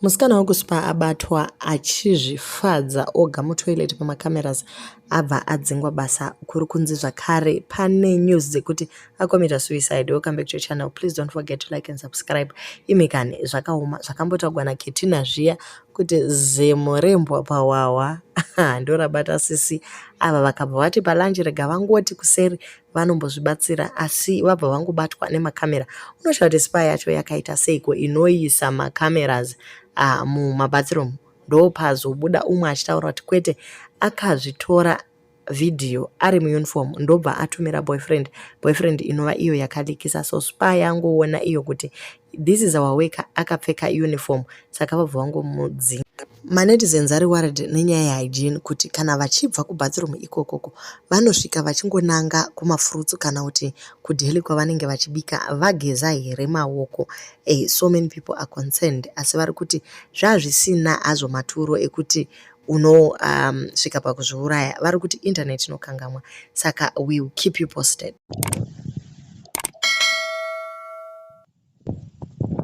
Musikana wekuSpar abatwa achizvifadza oga mutoilet pamacameras abva adzingwa basa. Kuri kunzi zvakare pane news dzekuti acommita suicide. Welcome back to your channel. Please don't forget to like and subscribe. Imi kani zvakaoma zvakambotaurwa naKetina zviya kuti zemo rembwa pahwahwa ndorabata sisi ava vakabva vati palunch rega vangoti kuseri vanombozvibatsira asi vabva vangobatwa nemakamera. Unoshaya kuti Spar yacho yakaita seiko inoisa macameras mumabathroom. Ndopazobuda umwe achitaura kuti kwete akazvitora vhidhiyo ari muuniform ndobva atumira boyfriend, boyfriend inova iyo yakalikisa. So Spar yangoona iyo kuti this is our worker akapfeka uniform saka vabva vangomudzinga. Manetizens ari worried nenyaya yehygiene kuti kana vachibva kubathroom ikokoko vanosvika vachingonanga kumafruits kana kuti kudeli kwavanenge vachibika vageza here maoko. So many people are concerned asi vari kuti zvazvisina hazvo maturo ekuti unosvika pakuzviuraya. Vari kuti internet inokangamwa saka we will keep you posted.